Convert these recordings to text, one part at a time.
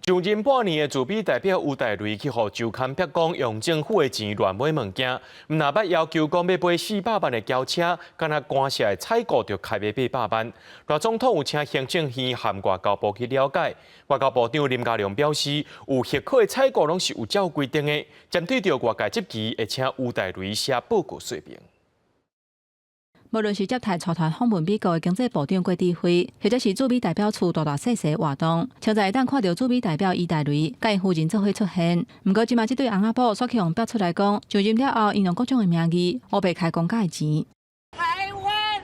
上任半年的駐美代表吳大雷去予周刊爆講用政府的錢亂買物件，毋但捌要求講欲買四百萬的轎車，敢若官舍的採購就開欲八百萬。賴總統有請行政院和外交部去了解，外交部長林佳龍表示，有許可的採購攏是有照規定的，針對著外界質疑，會請吳大雷寫報告說明。無論是接待帶團訪問美國的經濟部長郭智輝，或者是駐美代表處大大細細活動，常在會當看著駐美代表余大雷佮𪜶夫人做伙出現。毋過，這馬這對翁仔某煞去予爆出來講，上任了後，𪜶用各種的名義，烏白開公家的錢。台灣。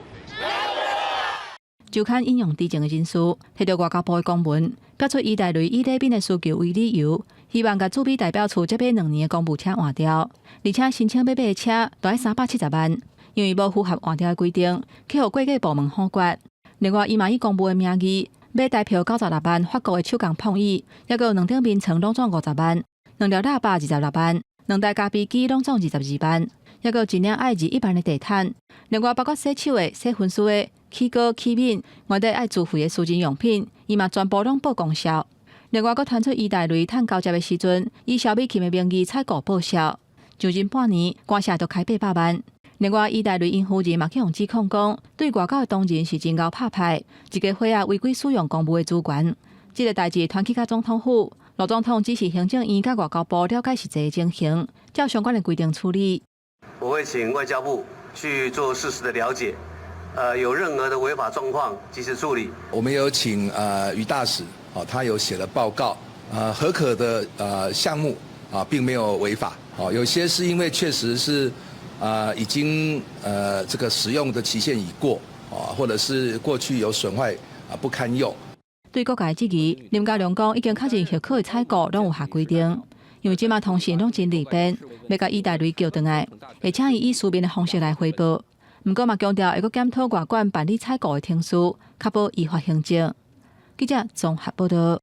周刊引用知情的人士，提著外交部的公文，表出余大雷以禮品的需求為理由，希望共駐美代表處這買2年的公務車換掉，而且申請欲買的車都愛370萬。因為無符合換調的規定，去予過計部門否決。另外，伊嘛以公務的名義買台票96萬法國的手工碰椅，抑閣有兩頂眠床攏總50萬，兩粒喇叭26萬，兩台咖啡機攏總22萬，抑閣有一領愛21萬的地毯。另外，包括洗手的、洗身軀的、起鍋器皿，原底愛自費的私人用品，伊嘛全部攏報公銷。另外，閣傳出余大雷趁交接的時陣，以蕭美琴的名義採購報銷。上任半年，官舍就開八百萬。另外，余大雷𪜶夫人嘛去予指控講，對外交的同仁是真𠢕拍派，一家伙仔違規使用公務的資源。這個代誌傳去到總統府，賴總統指示行政院佮外交部了解實際情形，照相關的規定處理。我會請外交部去做事實的了解，有任何的違法狀況，及時處理。我們有請余大使，哦，他有寫了報告，核可的項目啊，並沒有違法，哦，有些是因為確實是。啊，已經這個使用的期限已過，啊，或者是過去有損壞啊，不堪用。對各界質疑，林佳龍講已經確認許可的採購攏有下規定，因為這馬通訊攏真利便，欲共余大雷叫轉來，會請伊以書面的方式來回報。毋過嘛強調會閣檢討外管辦理採購的程序，確保依法行政。記者綜合報道。